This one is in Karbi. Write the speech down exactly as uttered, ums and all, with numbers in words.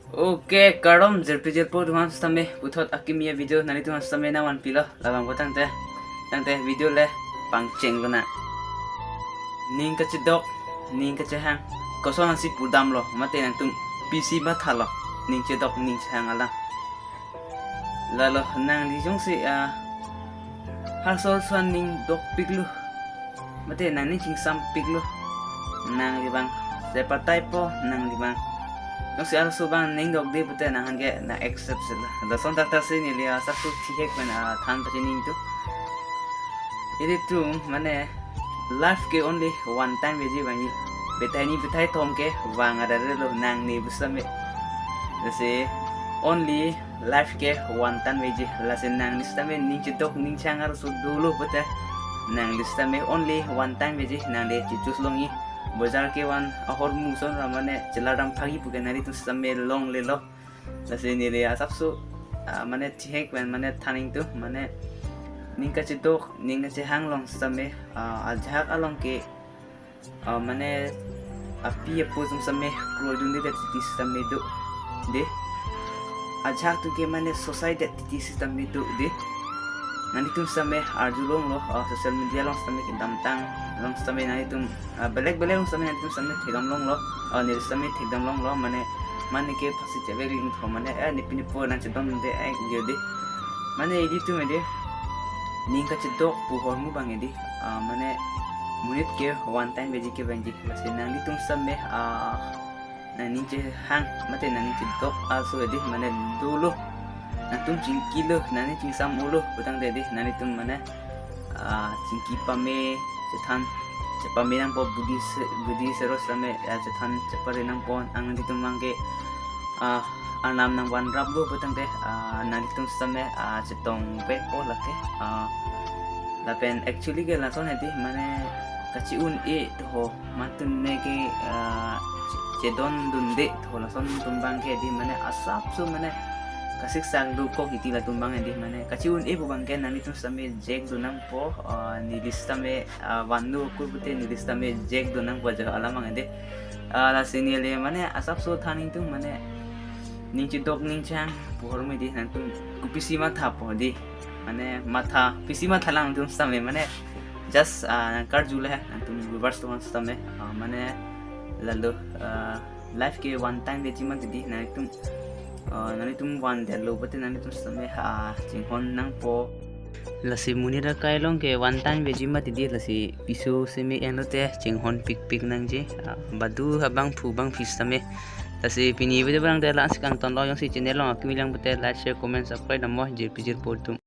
Okay, kardom jirpi jirpo atum aphan sitame, puthot akimi a-video nanglitum aphan sitame nangvanpilo, labang pu tangte, tangte video le pangchenglo nang. Ning kachedok, ning kachehang, kosonsi pudamlo, mate nangtum pisi mathalo, ning chedok, ning chehang alam. Lalo nangli jongsi, ah, halaso ason ning dokpiklo, mate nangning chingsampiklo, nangli abang sepatai po, nangli abang jongsi halaso abang ning dokde pute nangphan ke nang accept sila. Lason thakthak si neli asapso thihek pen, ah, than pachiningthu. Ilitum mane life ke only one time veji abang ji. Bethai ni bethai thom ke vang arare lo nangli pu sitame. Lasi only life ke one time veji. Lasi nangli sitame ning chedok ning chehang arso dolo pute, nangli sitame only one time veji, nangli chi-choose longji. Bojar kevan ahormu ason ra mane chelardam phagi puke nanglitum sitame longlelo. Lasi neli asapso, ah, mane thihek pen mane thaningthu, mane ning kachedok, ning kachehang along sitame, ah, ajahak along ke, ah, mane api apo atum sitame kroidunde det titi sitame do, de. Ajahak atum ke mane suicide det titi sitame do, de. Nanglitum sitame arjulonglo, ah, social media along sitame kedamtang along sitame nanglitum, ah, belek belek along sitame nanglitum sitame thekdamlonglo, ah, neli sitame thekdamlonglo, mane, mane ke phasi chevek lingtho, mane, eh, nepi nepo nangchedonde, eh, yo de. Mane ilitum edi, ning kachedok pu ahormu abang edi, ah, mane monit ke one time veji ke abang ji, lasi nanglitum sitame, ah, nangning chehang, mate nangning chedok arso edi, mane dolo, nangtum chingkilo, nangning chingsam-olo pu tangte edi, nanglitum mane, ah, chingki pame, chethan chepame nangpo, budi se, budi sero sitame, ah, chethan chepare nangpo, nanglitum abang ke, ah, arnam nangvanraplo pu tangte, ah, nanglitum sitame, ah, chetongvekpo lake, ah, lapen actually ke lason edi, mane kachi-un e tho, matun ne ke, ah, chedondunde tho, lason atum abang ke edi, mane asapso mane kasiksak dokok iti latum abang edi, mane kachi-un e pu abang ke nanglitum sitame jek do nangpo, ah, neli sitame, ah, vanno kur pute neli sitame jek do nangpo jo alam abang edi. Ah, lasi neli mane asapso thaningthu, mane ning chedok ning chehang pu ahormu edi, nangtum kopisi mathapo edi, mane matha, pisi mathalang nangtum sitame, mane just, ah, nangkarjule nangtum viewers atum aphan sitame, ah, mane lalo, ah, life ke one time veji mati edi, nanglitum, ah, nanglitum vandetlo pute nanglitum sitame, ah, chinghon nangpo. Lasi monit akai along ke one time veji mati edi, lasi piso seme enlote chinghon pikpik nangji, ah, badu abangphu abangphi sitame. Lasi pini video abang te la-ansi kangtonlo, jongsi channel along akimi lang pute like, share, comment, subscribe dammo, jirpi jirpo atum.